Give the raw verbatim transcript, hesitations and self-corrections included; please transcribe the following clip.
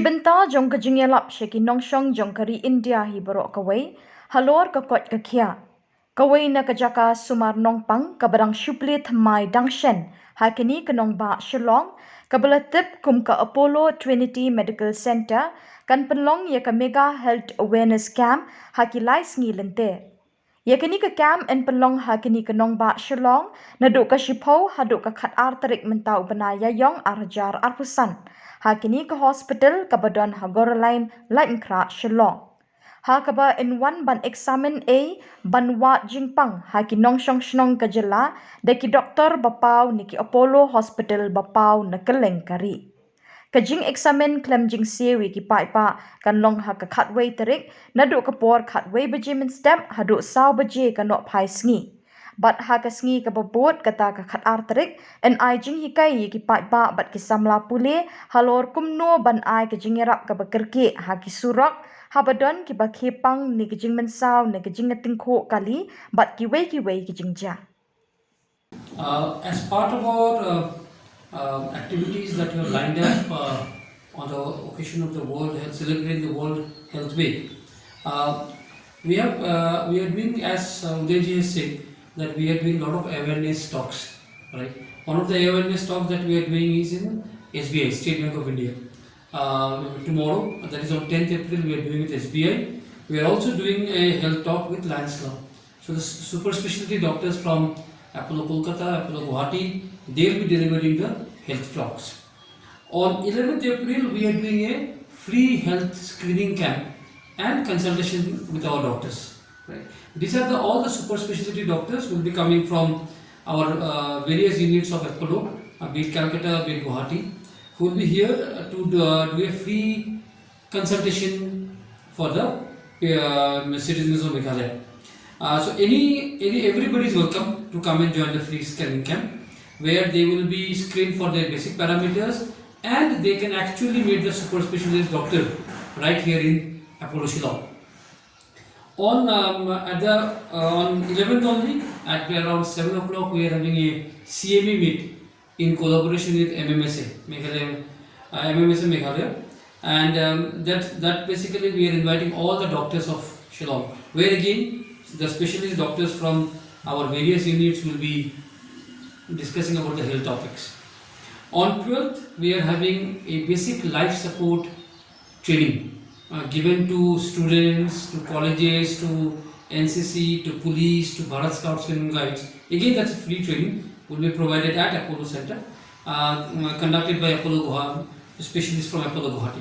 Bynta jong ka jingïalap sha ki nongshong jong ka ri India hi baroh kawei halor ka koit ka khiah. Kawei na ka jaka sumar nongpang kaba dang shu plie thymmai dang shen ha kane ka nongbah Shillong, kaba la tip kum ka Apollo Trinity Medical Centre, kan pynlong ïa ka Mega Health Awareness Camp ha ki lai sngi lynter. Ïa kane ka camp yn pynlong ha kane ka nongbah Shillong naduh ka shiphew haduh ka khatar tarik mynta u bnai Ïaiong ar hajar arphew san ha kane ka hospital kaba don ha Goro Line, Laitumkhrah, Shillong. Ha kaba yn wan ban eksamin ei ban wad jingpang ha ki nongshong shnong ka jylla da ki doktor ba paw na ki Apollo Hospital ba paw na kylleng ka ri. Ka jingeksamin khlem jingsiew ïa ki paidbah kan long ha ka khatwei tarik naduh ka por khatwei baje mynstep haduh saw baje ka nohphai sngi. Bad ha ka sngi kaba bud, kata ka khatar tarik, yn ai jinghikai ïa ki paidbah bad ki samla pule halor kumno ban ai ka jingïarap kaba kyrkieh ha ki surok haba don kiba khie pang ne ka jingmynsaw ne ka jingtyngkhuh kali bad kiwei kiwei ki jingjia. Uh, as part of our uh, uh, activities that we have lined up uh, on the occasion of the World Health, celebrating the World Health Week, uh, we have uh, we are doing, as uh, Udayji has said, that we are doing a lot of awareness talks, right? One of the awareness talks that we are doing is in S B I, State Bank of India. Uh, tomorrow, that is on tenth April, we are doing with S B I. We are also doing a health talk with Lions Club. So the super specialty doctors from Apollo Kolkata, Apollo Guwahati, they will be delivering the health talks. On eleventh April, we are doing a free health screening camp and consultation with our doctors. Right? These are the, all the super specialty doctors who will be coming from our uh, various units of Apollo, uh, be it Calcutta, be it Guwahati, who will be here uh, to do, uh, do a free consultation for the uh, citizens of Meghalaya. Uh, so any, any everybody is welcome to come and join the free screening camp, where they will be screened for their basic parameters and they can actually meet the super specialist doctor right here in Apollo Shillong. On um, at the uh, on eleventh only at around seven o'clock we are having a C M E meet in collaboration with M M S A, Meghalaya, uh, M M S A Meghalaya, and um, that that basically we are inviting all the doctors of Shillong, where again the specialist doctors from our various units will be discussing about the health topics. On twelfth, we are having a basic life support training uh, given to students, to colleges, to N C C, to police, to Bharat Scouts and Guides. Again, that's a free training will be provided at Apollo Center, uh, conducted by Apollo Guwahati, specialists from Apollo Guwahati.